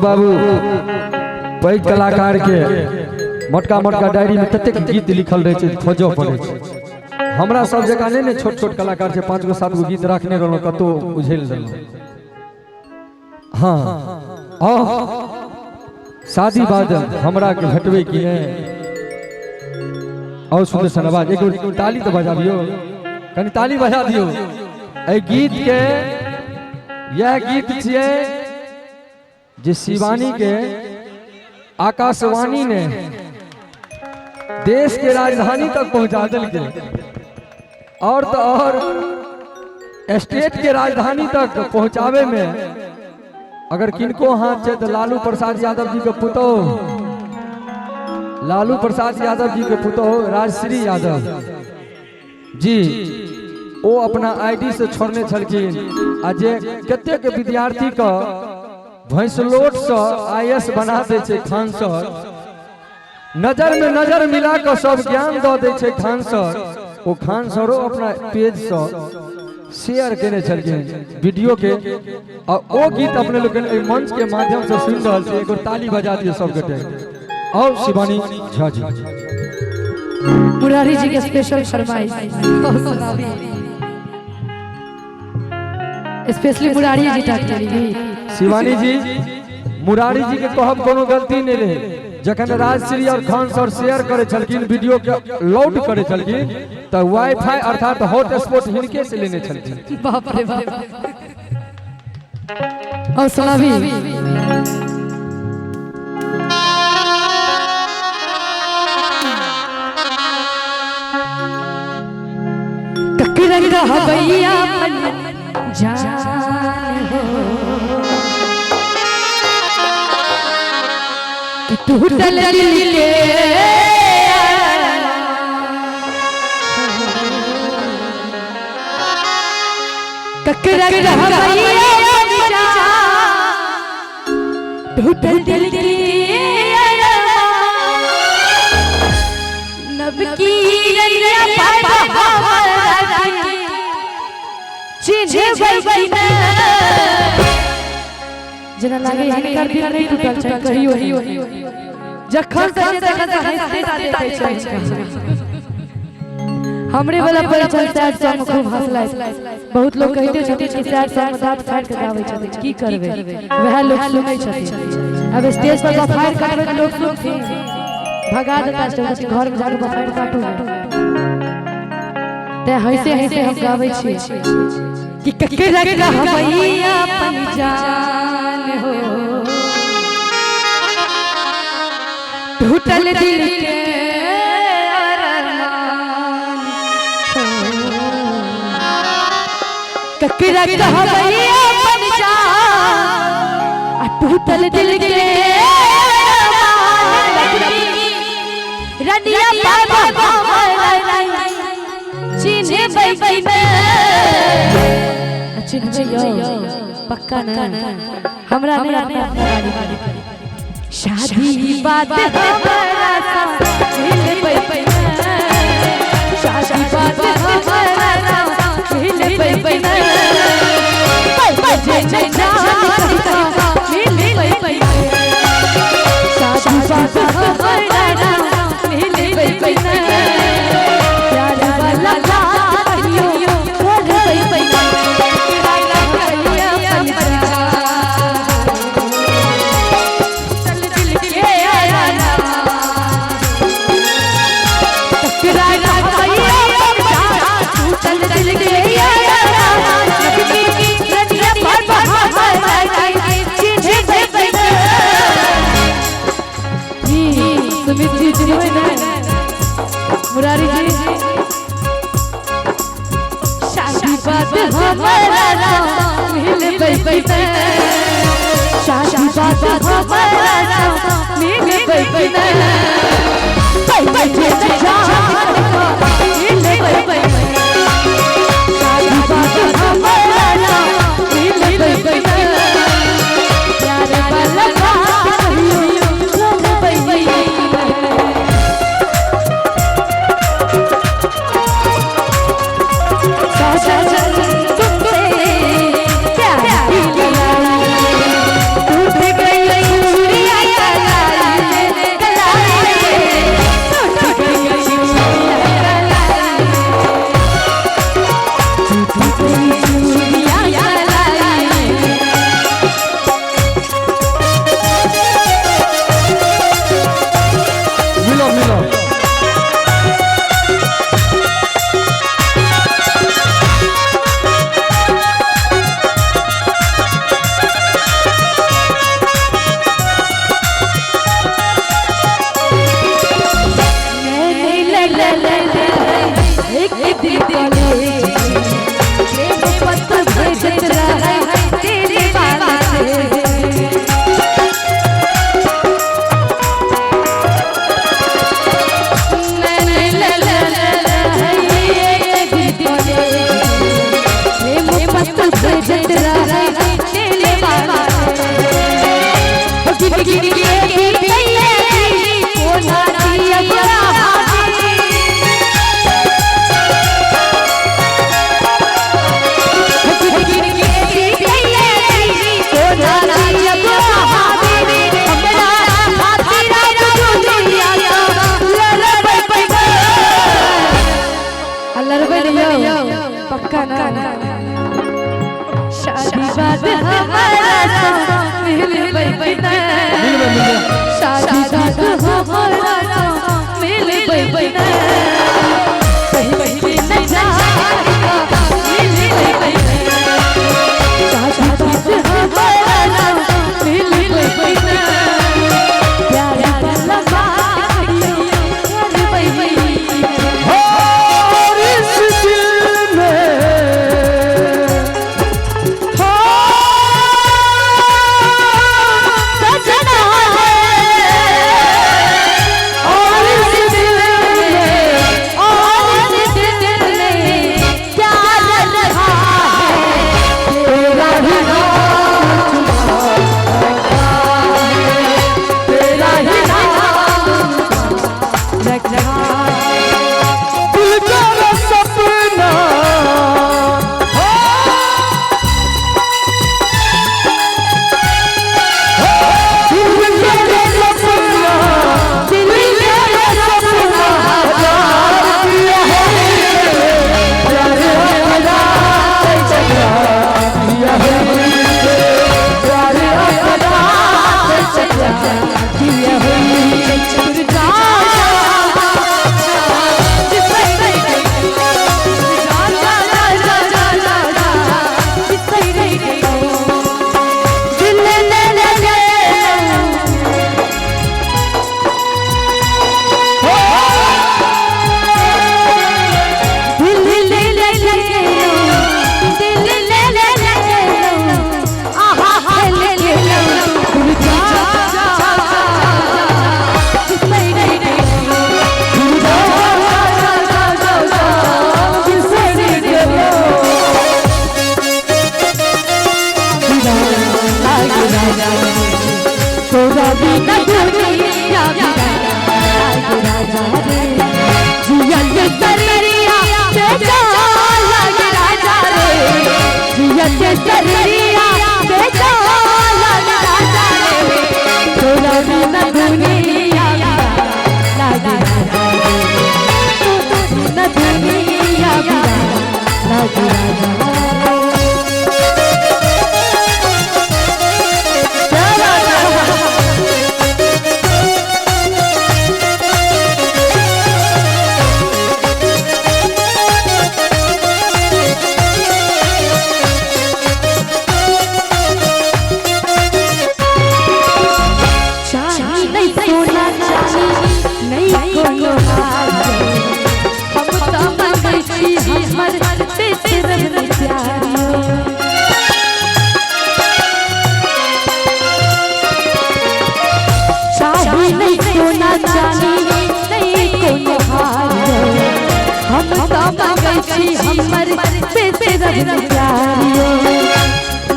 बाबू पैघ कलाकार के मोटका मोटका डायरी में ततेक गीत लिखल रहे छै, खोजऽ पड़ै छै। हमरा सब जकाँ नहि ने छोट छोट कलाकार छै, 5 गो 7 गो गीत राखने रहलहुँ, कतहु उझेल देलहुँ। हाँ शादी बाद हमरा के भेटबै कि नहि? और सुंदर सन आवाज, एक बेर ताली तो बजा दियौ, कनि ताली बजा दियौ। एहि गीत के यह गीत छियै जे शिवानी के आकाशवाणी ने देश के राजधानी तक पहुंचा देलकै, और तो और स्टेट के राजधानी तक पहुंचावे में अगर किनको हाथ छै तो लालू प्रसाद यादव जी के पुतोह, लालू प्रसाद यादव जी के पुतोह राजश्री यादव जी, ओ अपना आईडी से छोड़ने छलखिन। आ जे कतेक विद्यार्थी के भैंसलोट से आईएएस बना दै छै खान सर, नजर में नजर मिला के सब ज्ञान दऽ दै छै खान सर, ओ खान सरो अपना पेज से शेयर केने छलखिन वीडियो के, आ ओ गीत अपने लोकनि एहि मंच के माध्यम से सुनि रहल छी। एक बेर ताली बजा दियौ सब गोटे। आओ शिवानी झा जी। मुरारी जी के स्पेशल फरमाइश, स्पेशली मुरारी जी टाक करी। शिवानी जी, मुरारी जी के कहब कोनो गलती नहीं रहे। जखन राजश्री और खान सर शेयर करे छलखिन, वीडियो के लोड करे छलखिन, तऽ वाईफाई अर्थात हॉटस्पॉट हिनके से लेने छलखिन। बाप रे बाप। और सुनाबी ककरंग हवैया मन जान हो कि टूटल दिल के ककरंग हवैया मन जान टूटल दिल के नब की रैया पापा हमरा के चिन्हबै ना। जेना लागे हिनकर दिल नहीं टूटल छै कहियो, जखन से तखन से हंसते देखै छै। हमरे वाला परिचय सैड सॉन्ग खूब हंसलै। बहुत लोग कहिते छथिन कि सैड सॉन्ग में दांत फाड़ि के गाबै छथिन, की करबै, वएह लोग सुनै छथिन। अब स्टेज पर बफायर काटबै तऽ लोग सुनथिन? भगा देता स्टेज, घर में जाके बफायर काटू। ते हंसे हंसे हम गाबै छी कि ककरा कहबैया अपन जान हो टूटल दिल के अरमान हो। ककरा कहबैया अपन जान आ टूटल दिल के अरमान। रनिया बाबा हमरा चिन्हबै चिन्हबै यौ पक्का ना, हमरा नहीं अपना अपना बारी। शादी बात हमरा सा मिलबै, शादी बात हमरा सा मिलबै, जे जे जान मिलबै, शादी बात हमरा सा मिलबै, प्यार वाला बात कहियो करबै। चल दिल के आना टकरा चल दिल के आना सुमित जी चिन्हबै ने मुरारी जी, शादी बात हमरा मिलबै, शादी बात हमरा मिलबै, मिलबै, शादी बात हमरा मिलबै, प्यार वाला बात कहियो करबै। साजन तुमसे प्यार किया टूट गई। पक्का ना? शादी बाद हमारा संग मिलबै कि ना? मिलबै मिलबै। शादी बाद हमारा संग मिलबै कि ना? पहिले न जाई का मिलबै कि ना? शादी बाद हमारा संग मिलबै कि ना? प्यार वाला बात करबै कि ना? और इस दिल में सजना है और इस दिल में और इस दिल में प्यार रखा है तेरा ही नाम छुपा रखा है, तेरा ही नाम रखा दिल का सपना दिल का सपना दिल का सपना हजार किया है, प्यार हजार किया है, प्यार हजार किया है दिल ने लगे दिल ले ले लगे दिल ले ले लगे आहा हा ले ले जा तोरा बिना दुनिया राजा रे जियल सरिया बेजान लगे राजा रे जियल सरिया बेजान लगे राजा रे तोरा बिना दुनिया लागे राजा रे तोरा बिना दुनिया लागे राजा रे। चाही नहीं सोना चाही नहीं कोनो हार हम तो मंगै छी हमर तेरे प्यार चाही नहीं सोना चाही नहीं कोनो हार हम तो मंगै छी हमर तेरे प्यार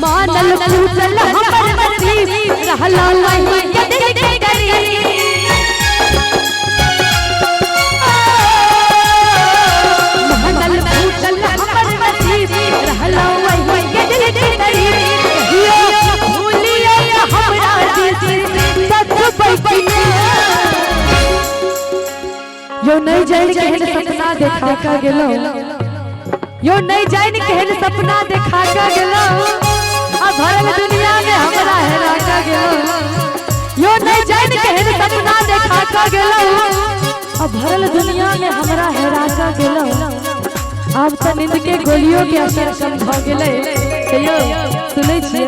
मानल पूजल हमर नसीब रहला नहीं कदे करी मानल पूजल हमर नसीब रहला नहीं कदे करी यो भूलिया हमरा दिल सच बैठिए यो नहीं जान केहन सपना देखा का गेलो यो नहीं जान केहन सपना देखा का गेलो आ भरल दुनिया में हमरा हेरा का गेलो यो नहीं जान केहन सपना देखा का गेलो आ भरल दुनिया में हमरा हेरा का गेलो आब त नींद के गोलियों के असर कम भ गेलै। कहियो सुनै छियै?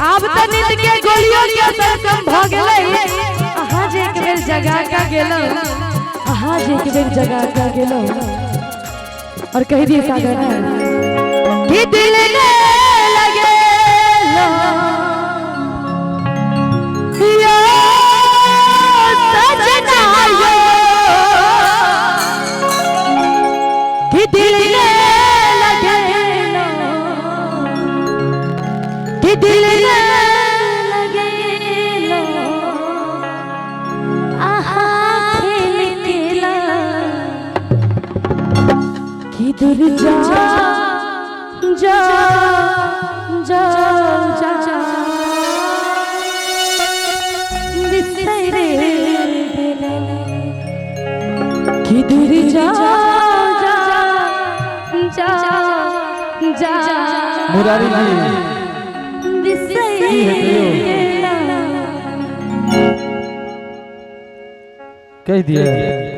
आब त नींद के गोलियों के असर कम भ गेलै। अहाँ जे एक बेर जगा का गेलो अहाँ जे एक बेर जगा का गेलो और कह दिए सागर ने कि दिल ने लगे लो यो सजना यो कि दिल ने लगे लो कि दिल ने लगे लो आहा खेल केला कि दूर जा जा जा जा बिसरे कि दूर जा जा जा। जा मुरारी जी बिसर की हेतै यौ? गेला। कहि दिए।